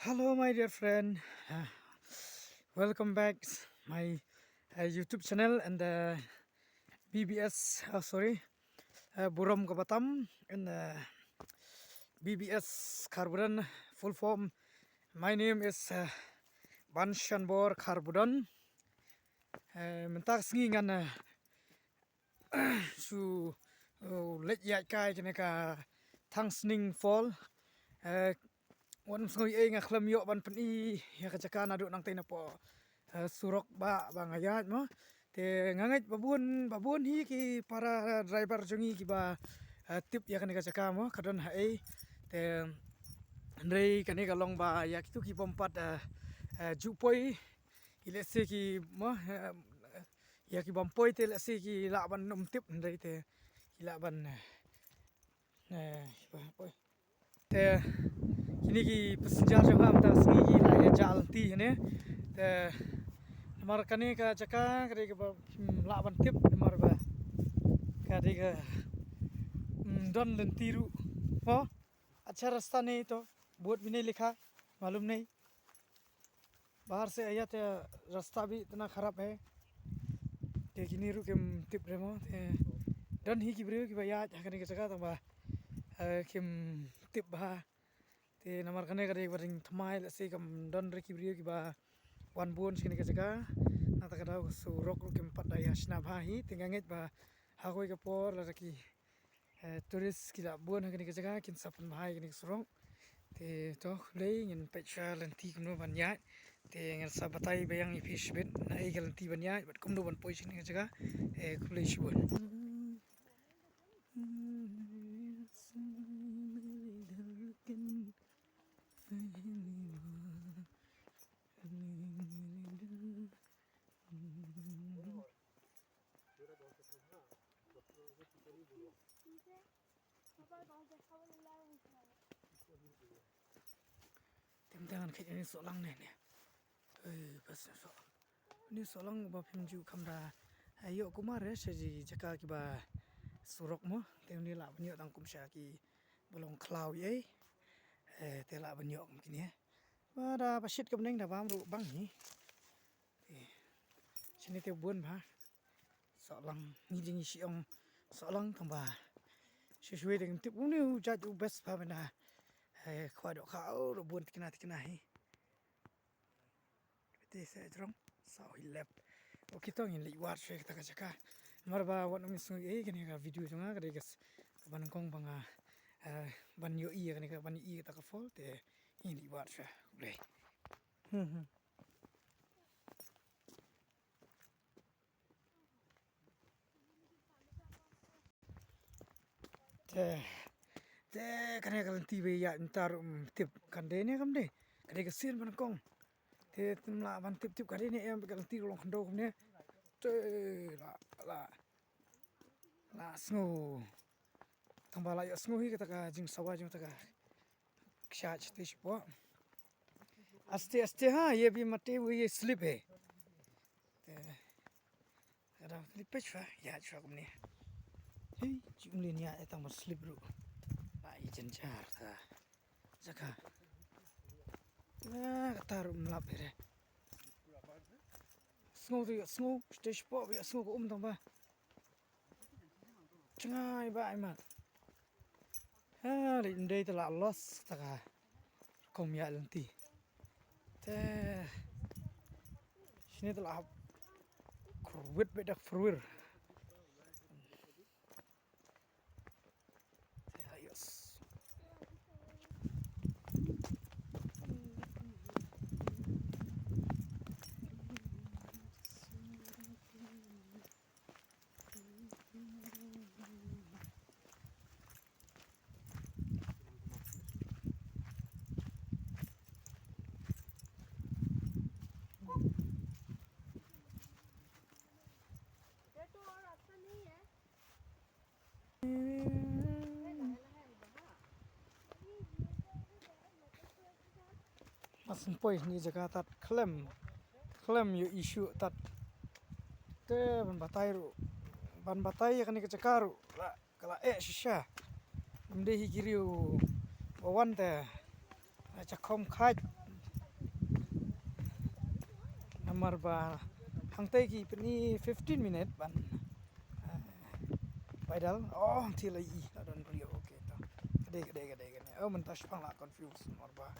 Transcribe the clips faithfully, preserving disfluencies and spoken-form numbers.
Hello, my dear friend. Uh, welcome back my uh, YouTube channel and the B B S. Oh, sorry, uh, Burom Kabatam and the B B S Kharbudon full form. My name is uh, Banshanbor Kharbudon. Uh, mynta ka sngi ngan uh, shu uh, leit ïaid kai kane ka Thangsning Fall. Uh, wan sngew ei nga khlem ïoh ban pyni ïa ka jaka naduh nangtei napoh uh, surok ba ba nga ïaid mo. Te nga ngeit ba bun ba bun hi ki para driver jong ngi kiba uh, tip ïa kane ka jaka mo ka don ha ei. Te hynrei kane ka long ba ïa kitu ki bym pat uh, uh, ju poi. Ki lehse ki mo uh, ïa ki bym poi te lehse ki lah ban ym tip hynrei te ki lah ban uh, uh, poi. Te kine ki passenger jong nga mynta ka sngi ki la ïa jah lynti hangne. Te namar kane ka jaka ka dei kaba phim lah ban tip namar ba ka dei ka mm, don lynti ruh. Ho? अच्छा रास्ता नहीं तो बोर्ड भी नहीं लिखा, मालूम नहीं। बाहर से आया तो रास्ता भी इतना खराब है। Te kine ruh kim tip re mo te don hi ki briew kiba ïaid ha kane ka jaka tang ba eh, kim tip bha. Te namar kane ka dei ba ring thymmai lehse kam don re ki briew kiba wan bun sha kane ka jaka. Nangta ka daw ka surok ruh kim pat da ïa shna bha hi te nga ngeit ba ha kawei ka por lada ki eh, tourist ki lah bun ha kane ka jaka kin sa pynbha ïa kane ka surok. Te to khublei ngin peit sha lynti kumno ban ïaid. Te ngan sa batai biang ïa phi shibit na ei ka lynti ban ïaid bad kumno ban poi sha kane ka jaka. Eh, khublei shibun. Te mynta ngan khet ïa une u sohlang ne ne. Ei, bas sohlang. Une u sohlang ba phim ju kham da. Ai ïoh kumar eh sha ki jaka kiba surok mo. Te une lah ban ïoh tang kum sha kiba long khlaw ei. Eh, te lah ban ïoh kum kine. Ba da ba shit ka bneng da bam ruh bang hi. Te shane te bun bha. Sohlang ngi jing ngi shu ong sohlang tang ba shu shu dei ngim tip une u jait u best bha mynta. Hai khwa dohkha u ruh bun tikna tikna hi. Te sa jrong sa u hi lep. Okay to ngin leit wad shuwa kata ka jaka. Namar ba wat ngin sngew ei kane ka video jong nga ka dei ka s-, kaba nyngkong ba nga eh, ban ïohi ïa kane ka ban ïohi kata ka fall te ngin leit wad shuwa. Khublei. Hmm, hmm. Te, te kane ka lynti ba ïaid mynta ruh ym tip kan dei ne kam dei. Ka dei ka sien ba nyngkong. Te ym lah ban tip tip ka dei ne em, ka lynti ruh long khyndew kumne. Te la la la sngew. Tang ba la ïohsngew hi kata ka jingsawa jong kata ka kshaid te shapoh. Aste aste ha, ye bhi mate wo ye slip hai. Te, ka dang slip pech fa, ïaid shuwa kumne. Hei, jingmlien ïaid tang ba slip ruh. Ba i jynjar ta jaka. Ah, kata ruh ym lap hi re. Sngew te ïohsngew, te shapoh ïohsngew ka um tang ba. Jngai ba ai mat. Ha, leit ym dei te la loss ta ka rukom ïaid lynti. Te shane te la hap khyrwit beit da ka four wheel. Te la ïoh. Mas poi ni jaka tat khlem, khlem ïohi shuh tat. Te ban batai ruh, ban batai ïa kane ka jaka ruh la ka la eh shisha. Ym dei hi ki riew ba wan te la jakhom khaid. Namar ba hangtei ki pyni fifteen minute ban, eh, paidal. Oh, hangtei la i, la don briew. Okay, to. Ka dei, ka dei, ka dei, ka dei. Oh, mynta shipang la confuse namar ba,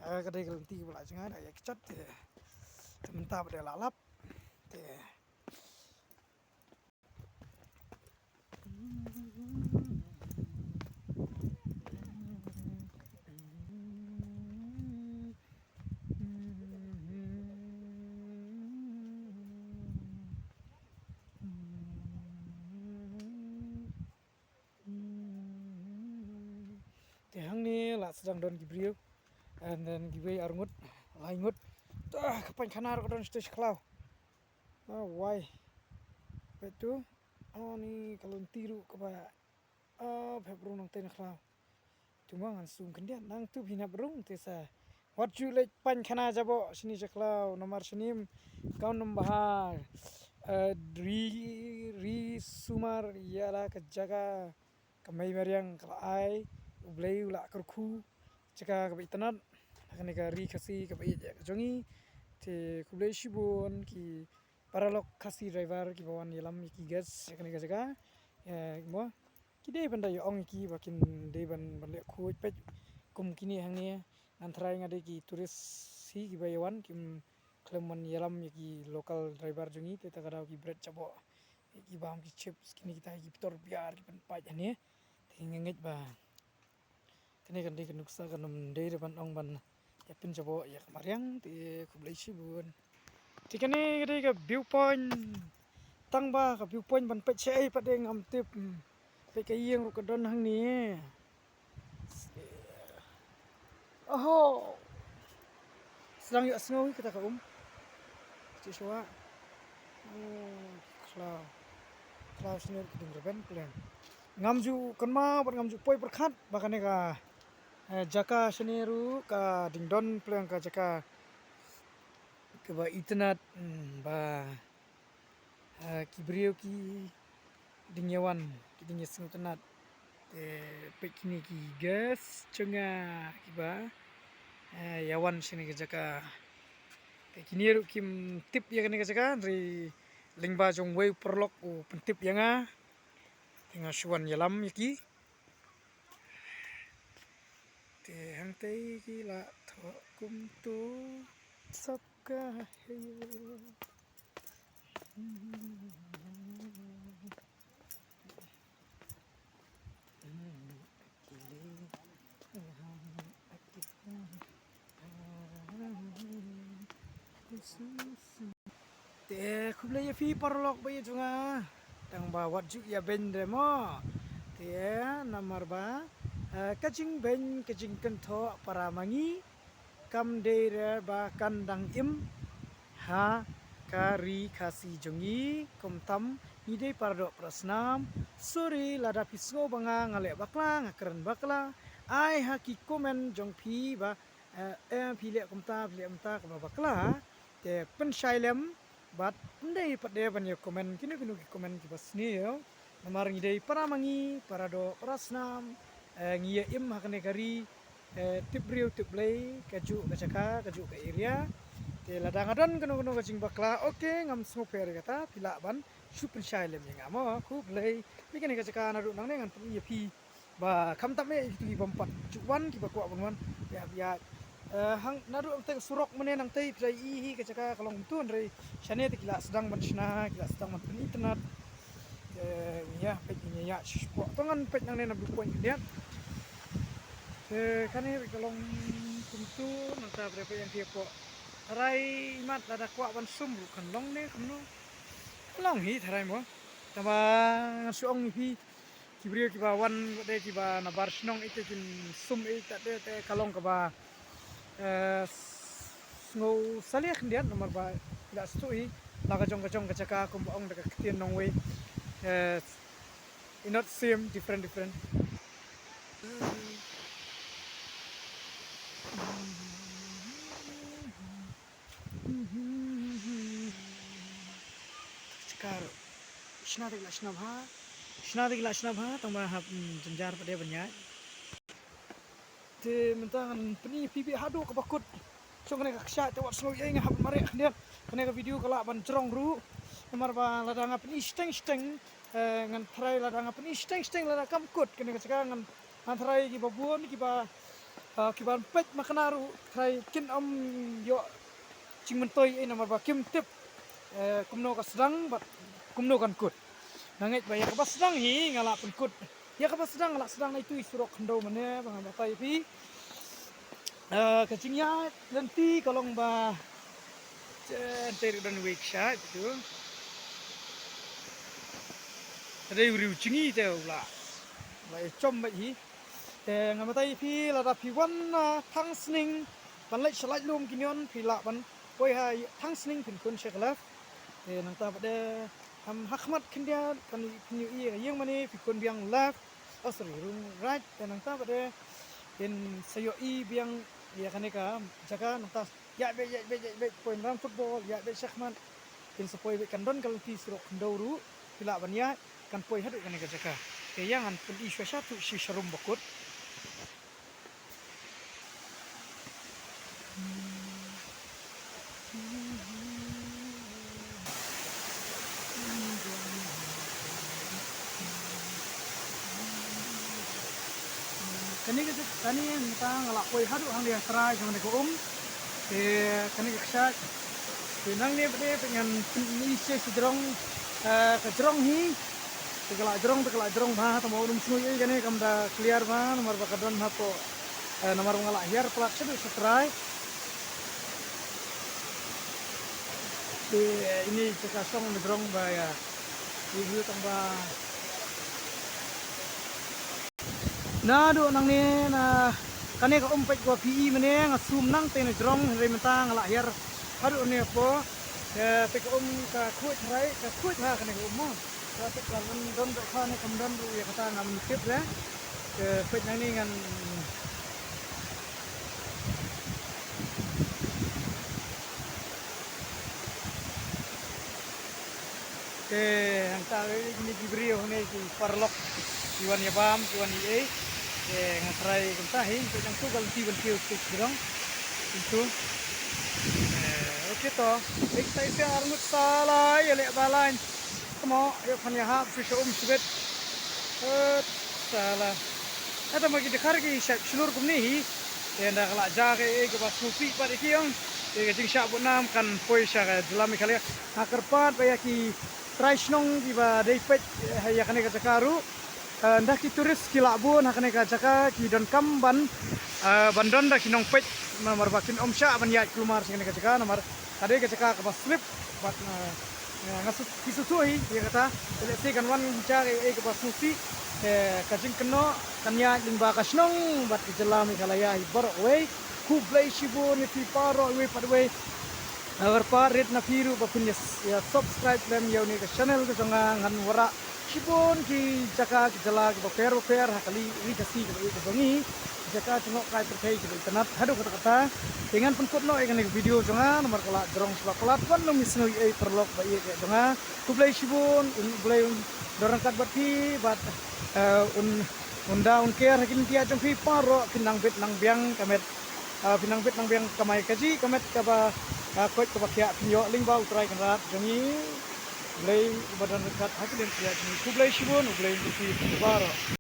eh, ka dei ka lynti ba la jngai da ïa kjat te. Te mynta ba dei la lap. Te Te hangne la sdang don ki briew. And then kiwei ar ngut, lai ngut. Ah, ka painkhana ruh ka don sha khlaw. Ah, wai. Peit tu. Oh, ni ka lynti ruh kaba, oh, pep rung nangtei na khlaw. Tu ma ngan sum khyndiat nang tu phin hap rung te sa. Wat ju leit painkhana jaboh shini sha khlaw namar shini kam nym bha. Eh, ri, ri sumar ïa la ka jaka ka mei mariang ka la ai, U Blei u la kyrkhu jaka kaba itynnad ha kane ka ri Khasi kaba ïeit ïa ka jong ngi. Te khublei shibun ki paralok Khasi driver kiba wan ïalam ïa ki gas ïa kane ka jaka. Eh, mo ki dei ban da ïa ong ïa ki ba kin dei ban, ban leh khuid peit kum kine hangne. Ngan tharai nga dei ki tourist hi kiba ïa wan kim khlem wan ïalam ïa ki local driver jong ngi te ta ka daw ki bret jaboh. Ïa ki bam ki chips kine kita ki pyntor biar ki pynpait hangne. Te nga ngeit ba kane kan dei ka nuksa kan ym dei ban ong ban ïa pynjaboh ïa ka mariang te khublei shibun. Te kane ka dei ka view point. Tang ba ka view point ban peit shaei pat de ngam tip. Peit ka ïing ruh ka don hangne. Oho. Sdang ïohsngew hi kata ka um. Ti shuwa. Oh, khlaw. Khlaw snier ki ding rben pleng. Ngam ju kynmaw bad ngam ju poi pyrkhat ba kane ka, eh, jaka shane ruh ka ding don pleng ka jaka kaba itynnad, hmm, ba, eh, ki briew ki ding ïa wan, ki ding ïa sngewtynnad. Te peit kine ki guest jong nga kiba, eh, ïa wan shane ka jaka. Te kine ruh kim tip ïa kane ka jaka, hynrei lyngba jong uwei u paralok u pyntip ïa nga. Te nga shu wan ïalam ïa ki. Te hangtei ki la thoh kumto. Sabka hai. Te khublei ïa phi paralok ba ïeit jong nga. Tang ba wat ju ïa beiñ re mo. Te namar ba, eh, ka jingbeiñ ka jingkynthoh para ma ngi kam dei re ba kan dang im ha ka ri Khasi jong ngi, kumtam ngi dei para doh para snam. Sorry lada phi sngew ba nga nga leh bakla, nga kren bakla. Ai ha ki comment jong phi ba, eh, eh, phi leh kumta, phi leh kumta kaba bakla. Te pynshai lem bad ym dei pat de ban ïa comment kino kino ki comment kiba sniew. Namar ngi dei para ma ngi, para doh para snam, eh, ngi ïa im ha kane ka ri, eh, tip briew tip Blei, kajuh ka jaka, kajuh ka area. Te lada nga don kano kano ka jingbakla, okay, ngam sngewpher ïa kata, phi lah ban shu pynshai lem ïa nga mo, khublei. Ïa kane ka jaka naduh nangne ngan pyni ïa phi ba khamtam eh ïa kitu ki bym pat ju wan kiba kwah ban wan. Ïa, ïa. Eh, hang naduh nangtei ka surok mynne nangtei phi da i hi ka jaka ka long kumtu hynrei shane te ki la sdang ban shna, ki la sdang ban pyni itynnad. Te ïa peit ïa ïa shisha. To ngan peit nangne na view point khyndiat. Te kane ka long kumtu nangta bre peit ïa phi hapoh. Tharai imat lada kwah ban sum ruh kan long ne kumno. Long hi tharai mo. Tangba ngan shu ong ïa phi. Ki briew kiba wan de kiba na bar shnong ite kin sum ite de te ka long kaba, eh, sngew salia khyndiat namar ba la stu i la ka jong ka jong ka jaka kumba ong da ka ktien nongwei, eh, i not same, different, different. Chikar. Shna te ki la shna bha. Shna te ki la shna bha, tang ba hap, mm, jynjar pat de ban ïaid. Te mynta ngan pyni phi beit haduh kaba kut. Jong kane ka kshaid te wat sngew ei nga hap mareh khyndiat. Kane ka video ka lah ban jrong ruh. Namar ba lada nga pyni shteng shteng, eh, ngan tharai lada nga pyni shteng shteng lada kam kut kane ka jaka ngan, ngan tharai kiba bun kiba, eh, kiba peit ma kane ruh tharai kin ym ïoh jingmyntoi ei namar ba kim tip, eh, kumno ka sdang bad kumno kan kut. Nga ngeit ba ïa kaba sdang hi nga lah pynkut. Ïa kaba sdang nga lah sdang na itu i surok khyndew mane ba nga batai phi. Eh, ka jingïaid lynti ka long ba. Te te don wei kshaid tu. Te dei u riewjngi te u la. La ïachom beit hi. Te nga batai phi lada phi wan, ah, thang sning ban leit sha laitlum ki nion phi lah ban poi ha thang sning phin khun sha ka left. Te nangta pat de ha khmat khyndiat kan phin ïohi ïa ka ïing mane phi khun biang left. Oh, sorry, rung right. Te nangta pat de phin sa ïohi biang ïa kane ka jaka nangta. Ïaid beit, ïaid beit, ïaid beit, poi ram football, ïaid beit shakhmat. Phin sa poi beit kan don ka lynti surok khyndew ruh, phi lah ban ïaid, kan poi haduh kane ka jaka. Te ïa ngan pyni shuwa sha tu shi sharum bakut. Kane ka jaka, kane mynta nga la poi haduh hangne ha trai jong kane ka um. Te kane ka kshaid. Te nangne pat de ngan pyni sha shi jrong, eh, ka jrong hi. Te ka la jrong, te ka la jrong bha, tang ba un ym sngew ei kane kam da clear bha, namar ba ka don hapoh, eh, namar ba nga la hiar palat shaduh sha trai. Te ine i jaka shong na jrong ba ïa. I view tang ba. Naduh nangne na kane ka um peit kaba phi i mynne nga sum nangtei na jrong hynrei mynta nga la hiar haduh ne hapoh. Te ka um ka khuid hynrei ka khuid ha kane ka um mo. Ka peit ka don ruh kane kam don ruh ïa kata ngam tip re. Te peit nangne ngan Te hangta kine ki briew hangne ki paralok ki wan ïa bam ki wan ïa ei. Te nga trai kumta hi te nang tu ka lynti ban kiew stage ki dong. Itu. Eh, okay to. Ek tai se arngut sala ïa leh ba lain. Kamo ïa phan ïa hap shisha um sibit. Eh, sala. Ata ma ki dkhar ki shap shlur kumne hi. Te nda ka la ja ka ei kaba sngewsih pat ïa ki ong. Te ka jingshah bud nam kan poi sha ka jylla Meghalaya. Ha kyrpad ba ïa ki trai shnong kiba dei peit, eh, ïa kane ka jaka ruh. Eh, ynda ki tourist ki lah bun ha kane ka jaka ki donkam ban, eh, ban don da ki nongpeit namar ba kin ym shah ban ïaid kulmar sha kane ka jaka namar ka dei ka jaka kaba slip bad, eh, eh, nga shu, ki shu tuh hi ïa kata. Te lehse kan wan jaka ei kaba sngewsih, eh, ka jingkynnoh kan ïaid lyngba ka shnong bad ka jylla Meghalaya hi baroh kawei. Khublei shibun ïa phi baroh iwei pat iwei. Kyrpad rit na phi ruh ba phin ïa, ïa subscribe lem ïa une ka channel ka jong nga, ngan wanrah shibun ki jaka ki jylla kiba pher ba pher ha kali ri Khasi kaba ïeit ka jong ngi, ki jaka jngohkai pyrthei kiba itynnat haduh katta katta. Te ngan pynkut noh ïa kane ka video jong nga namar ka la jrong sha ba palat, wan nym ïa sngew ei paralok ba ïeit ka jong nga. Khublei shibun, un Blei un don ryngkat bad phi bad, eh, un, un da un ker ha ki lynti jong phi baroh, phin nang bit nang biang ka met. Ah, phin nang bit nang biang kamai kajih ka met kaba, ah, koit kaba khiah phin ïoh lyngba U Trai Kynrad jong ngi. Blei uba don ryngkat ha ki lynti jong ngi. Khublei shibun, U Blei un kyrkhu ïa phi baroh.